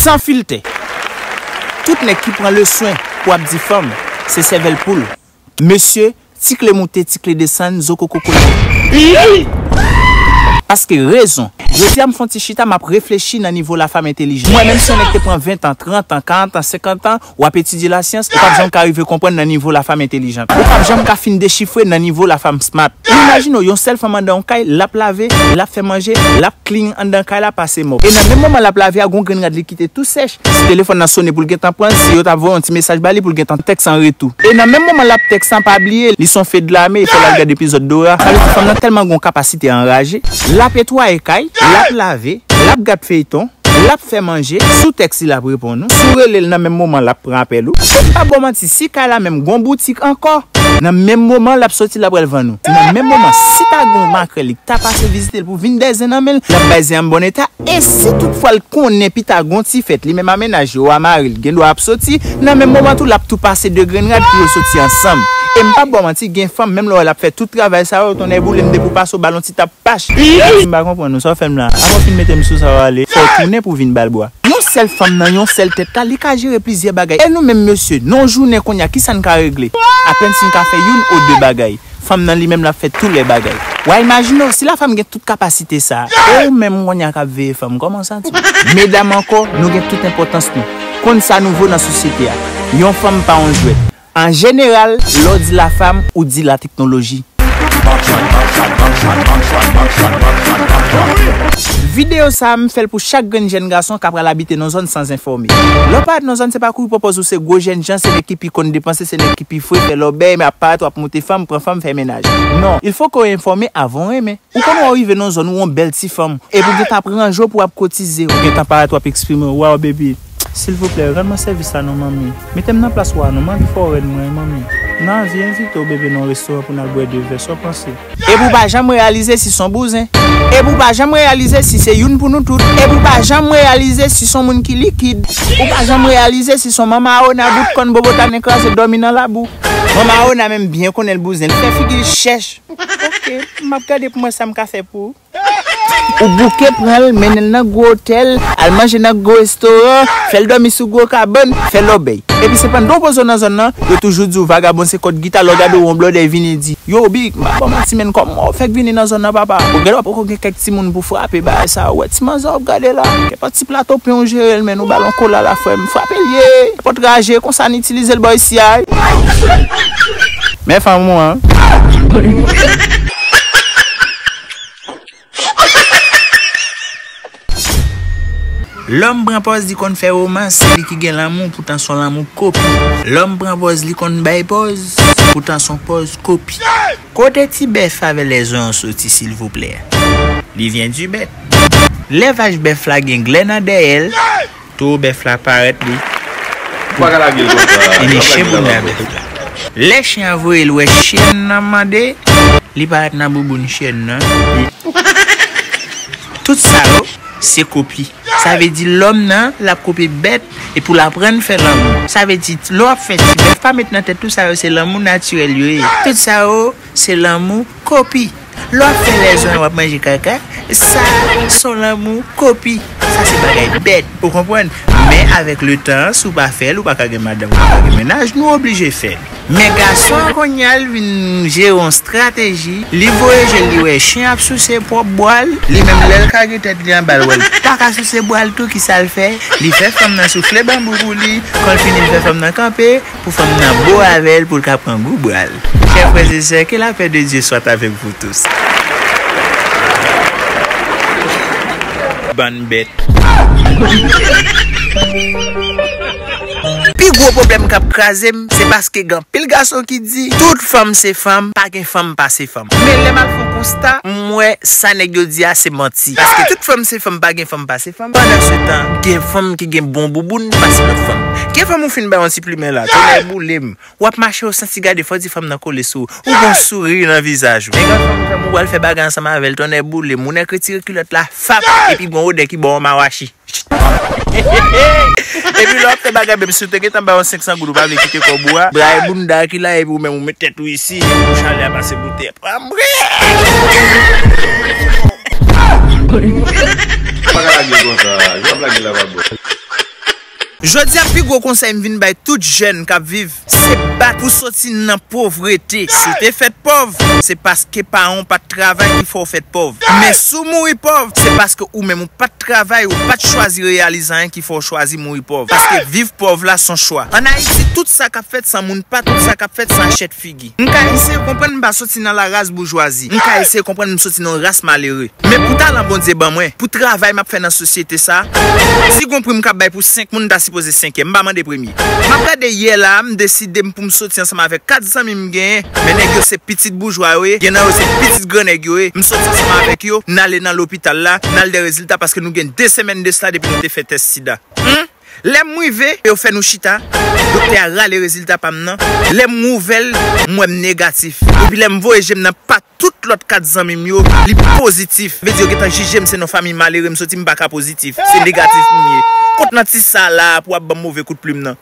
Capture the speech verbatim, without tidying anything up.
San filtè. Tout nèg ki pran leswen pou ap di fanm, se sèvèl poul. Mesye, ti kle moute, ti kle desann, zo koko kote. Paske rezon. Jodi a m fè yon ti chita, m ap reflechi nan nivo lafanm entelijan. Mwen menm si yon nèg te pran ven tan, trant an, karant an, senkant an, w ap etidye lasyans, ou p ap janm ka rive konprann nan nivo lafanm entelijan. Ou p ap janm ka fin dechifre nan nivo lafanm smart. Imajine w, yon sèl fanm anndan yon kay, l ap lave, l ap fè manje, l ap clean anndan kay la pase mòp. E nan menm moman l ap lave a, gon grenn rad li kite tou sèch. Si telefòn nan sone pou l gentan pran l, si yo ta voye yon ti mesaj ba li pou l gentan tèks an retou. E nan menm moman l ap tèks lan, pa bliye, li se yon fedlame, fò l al gade epizòd Dora. Sa vle di fanm nan tèlman gon kapasite anraje, l ap netwaye kay, l ap lave, l ap gad feyton, l ap fè manje, sou tèks li l ap reponn ou, si w rele l nan menm moman l ap pran apèl ou. E m p ap ba w manti, si kay la menm gon boutik ankò, nan menm moman l ap soti l ap pral vann ou. Nan menm moman, si ta gon makrèl li ta pase vizite l pou vin dè zen nan men l, l ap bay zen an bon eta. E si toutfwa l konnen pita gon ti fèt, li menm a mennaj yo a mari l, gen dwa ap soti, nan menm moman tou l ap tou pase de grenn rad pou yo soti ansanm. E m p ap ba w manti, gen fanm, menm lè w wè l ap fè tout travay sa yo, tonnè boule m depi w pase w ba l yon ti tap pach. M pa konprann ou, sa w fè m la. Apre w fin mete m sou sa w ale, fò w tounen pou w vin ba l bwa. Yon sèl fanm nan yon sèl tèt la, li ka jere plizyè bagay. E nou menm mesye, nan yon jounen kounye a, kisa n ka regle? Apèn si n ka fè youn ou de bagay. Fanm nan li menm l ap fè tou lè bagay. W a imajine w, si lafanm gen tout kapasite sa, e ou menm kounye a k ap veye fanm, kòman w santi w? Medam ankò, nou gen tout enpòtans nou. Konn sa nou vo nan sosyete a. Yon fanm pa yon jwèt. An jeneral, lè w di lafanm, ou di lateknoloji. Videyo sa a, m fè l pou chak grenn jèn gason k ap pral abite nan zòn san enfòme. Lè w parèt nan zòn, se pa kouri pran pòz ou se gwo jènjan, se nèg ki pi konn depanse, se nèg ki pi fre, fè lòbèy, men ap parèt w ap moute fanm, pran fanm, fè mennaj. Non, il faut que w enfòme avan w renmen. Ou konn wè w rive nan zòn ou yon bèl ti fanm, epi w gentan ap ranje w pou w ap kotize, ou gentan parèt w ap eksprime w, "Waw, baby, silvouplè, rann mwen sèvis la non, manmi. Mete m nan plas ou a non, m anvi fè w rèn mwen, manmi. Nan anvi envite w, bebe, nan yon restoran pou n al bwè de vè, sa w panse?" Epi w pa janm reyalize si s on bouzen. Epi w pa janm reyalize si se youn pou nou tout. Epi w pa janm reyalize si s on moun ki likid. Ou pa janm reyalize si s on manmawona bout kòn bobotanen kraze dòmi nan labou. Manmawona menm byen konnen l bouzen, l fè figi l chèch. Ok, m ap gade pou m wè sa m ka fè pou ou. Ou bouke pran l, mennen l nan gwo otèl, al manje nan gwo restoran, fè l dòmi sou gwo kabann, fè lòbèy. Epi se pandan w poze w nan zòn nan, yo toujou di w vagabon se kòd gita, lè w gade w yon blòdè vini di, "Yo, Big, m ap ba w manti, menn, kòman w fèk vini nan zòn nan, papa?" Ou genlè w poko gen kèk timoun pou frape bagay sa, ou wè ti manzè w ap gade la, gen pa ti plato pen ou jere l, menn, ou ba l yon kola la, frè m, frape l ye, nenpòt raje, konsa n itilize l bò isi a. Men fanm ou an. Lòm pran pòz li konn fè womans, se li ki gen lanmou, poutan s on lanmou kopi. Lòm pran pòz li konn bay pòz, poutan s on pòz kopi. Kote ti bèf avè lèzonyon soti, silvouplè? Li vyen di bèt. Lè vach bèf la gen glè nan dèyè l, towo bèf la parèt li. Ou pa ka lage l konsa. Li niche bounda bèf la. Lè chen an voye l wè chen nan mande, li parèt nan bouboun chen nan. Li Tout sa yo, se kopi. Sa vle di lòm nan, l ap kopi bèt, e pou l aprann fè lanmou. Sa vle di, lè w ap fè ti bèf, pa met nan tèt tout sa yo se lanmou natirèl yo ye. Tout sa yo, se lanmou kopi. Lè w ap fè lèzonyon, w ap manje kaka, sa, se yon lanmou kopi. Sa se bagay bèt, ou konprann? Men avèk letan, si w pa fè l, ou pa ka gen madanm, ou pa ka gen mennaj, nou oblije fè l. Men gason an kounye a, l vin jere yon estrateji. Li voye je l, li wè chen ap souse pwòp bwa l. Li menm, lè l kage tèt li anba, l wè l pa ka souse bwa l tou, kisa l fè? Li fè fanm nan soufle banbou pou li. Kan l fini, l fè fanm nan kanpe pou fanm nan bo avè l, pou l ka pran gou bwa l. Chè frè e sè, ke la pè de Dye swa avèk vou tous. Bann bèt. Pi gwo pwoblèm k ap kraze m, se paske gen anpil gason ki di, "Tout fanm se fanm, pa gen fanm pase fanm." Men lè m al fè yon konsta, m wè sa nèg yo di a se manti. Paske tout fanm se fanm, pa gen fanm pase fanm. Pandansetan, gen fanm ki gen bon bouboun pase lòt fanm. Gen fanm ou fin bay yon ti plimen la, tonnè boule m. W ap mache, w santi gade, fò w di fanm nan kole sou ou. Ou gon souri nan vizaj ou. Men gen fanm ou pral fè bagay ansanm avè l, tonnè boule m, ou nèk retire kilòt la, fap, epi gon odè ki ba w mawachi. Epi lè w ap fè bagay, menm si w te gentan bay yon senk san goud, ou pa vle kite kòb ou a, bra e bounda ki la, epi ou menm ou met tèt ou isi, epi ou chalè a pase boutèy. Anmwey! Pa ka lage l konsa, jan w ap lage l la pa bon. Jodi a, pi gwo konsèy m vin bay tout jèn k ap viv, se bat pou soti nan povrete. Si w te fèt pòv, se paske paran w pa t travay ki fè w fèt pòv. Men si w mouri pòv, se paske ou menm ou pa t travay, ou pa t chwazi reyalize anyen ki fè w chwazi mouri pòv. Paske viv pòv la s on chwa. Ann Ayiti, tout sa k ap fèt san moun pa, tout sa k ap fèt san achèt figi. M ka eseye konprann m pa soti nan laras boujwazi. M ka eseye konprann m soti nan yon ras malere. Men pou talan Bondye ban mwen, pou travay m ap fè nan sosyete sa, si gon pri m ka bay pou senk moun, m ta sipoze senkyèm, m pa mande premye. M ap gade yè la, m deside m pou m soti ansanm avèk kat zanmi m genyen, men nèg yo se pitit boujwa yo ye, gen nan yo se pitit gran nèg yo ye, m soti ansanm avèk yo, n ale nan lopital la, n al de rezilta paske nou gen de semèn de sa depi nou te fè tès sida. Hmm? Lè m rive, yo fè nou chita, doktè a rale rezilta pa m nan. Lè m ouvè l, m wè m negatif. Epi lè m voye je m nan pa tout lòt kat zanmi m yo, li pozitif. Vle di yo gentan jije m se nan fanmi malere m soti, m pa ka pozitif. Se negatif m ye. Kot nan ti sa la pou w ap ban m move kout plim nan?